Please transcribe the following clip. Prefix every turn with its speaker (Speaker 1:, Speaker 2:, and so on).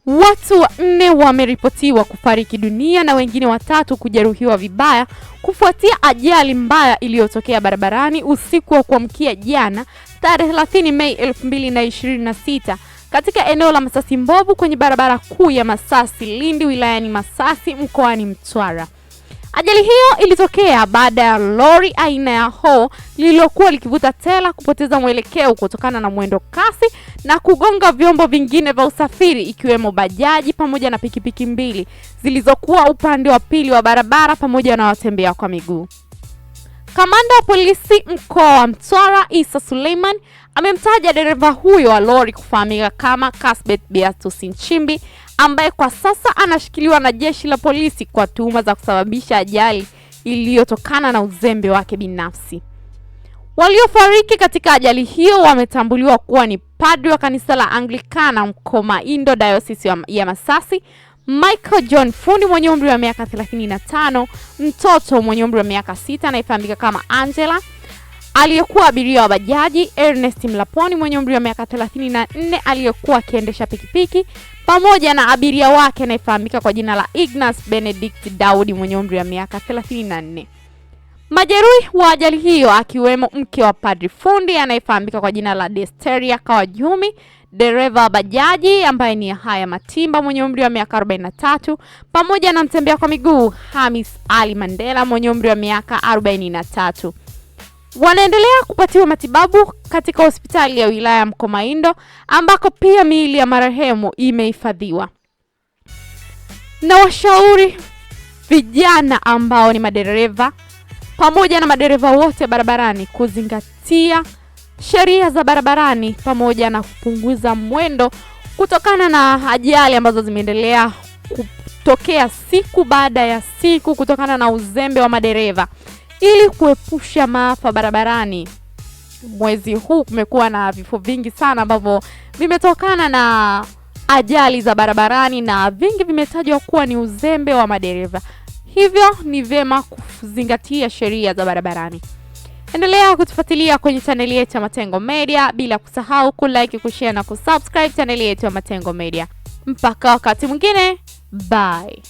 Speaker 1: Watu wanne wameripotiwa kufariki dunia na wengine watatu kujeruhiwa vibaya kufuatia ajali mbaya iliyotokea barabarani usiku wa kuamkia jana tarehe 30 Mei 2026 katika eneo la Masasi Mbovu kwenye barabara kuu ya Masasi Lindi wilayani Masasi mkoani Mtwara. Ajali hiyo ilitokea baada ya lori aina ya ho lililokuwa likivuta tela kupoteza mwelekeo kutokana na mwendo kasi na kugonga vyombo vingine vya usafiri ikiwemo bajaji pamoja na pikipiki mbili zilizokuwa upande wa pili wa barabara pamoja na watembea kwa miguu. Kamanda wa polisi mkoa wa Mtwara Isa Suleiman amemtaja dereva huyo wa lori kufahamika kama Kasbet Beatus Nchimbi ambaye kwa sasa anashikiliwa na jeshi la polisi kwa tuhuma za kusababisha ajali iliyotokana na uzembe wake binafsi. Waliofariki katika ajali hiyo wametambuliwa kuwa ni padri wa kanisa la Anglikana Mkomaindo Diocese ya Masasi, Michael John Fundi mwenye umri wa miaka 35, mtoto mwenye umri wa miaka 6 anayefahamika kama Angela, aliyekuwa abiria wa bajaji, Ernest Mlaponi mwenye umri wa miaka 34 aliyekuwa akiendesha pikipiki, pamoja na abiria wake anayefahamika kwa jina la Ignas Benedict Daudi mwenye umri wa miaka 34. Majeruhi wa ajali hiyo akiwemo mke wa Padri Fundi anayefahamika kwa jina la Desteria Kawajumi, dereva wa bajaji ambaye ni Yahaya Matimba mwenye umri wa miaka 43, pamoja na mtembea kwa miguu Hamis Ali Mandela mwenye umri wa miaka 43. Wanaendelea kupatiwa matibabu katika hospitali ya wilaya ya Mkomaindo ambako pia miili ya marehemu imehifadhiwa. Na washauri vijana ambao ni madereva pamoja na madereva wote barabarani kuzingatia sheria za barabarani pamoja na kupunguza mwendo kutokana na ajali ambazo zimeendelea kutokea siku baada ya siku kutokana na uzembe wa madereva ili kuepusha maafa barabarani. Mwezi huu kumekuwa na vifo vingi sana ambavyo vimetokana na ajali za barabarani na vingi vimetajwa kuwa ni uzembe wa madereva. Hivyo ni vyema kuzingatia sheria za barabarani. Endelea kutufuatilia kwenye chaneli yetu ya Matengo Media bila kusahau kulike, kushare na kusubscribe chaneli yetu ya Matengo Media. Mpaka wakati mwingine, bye.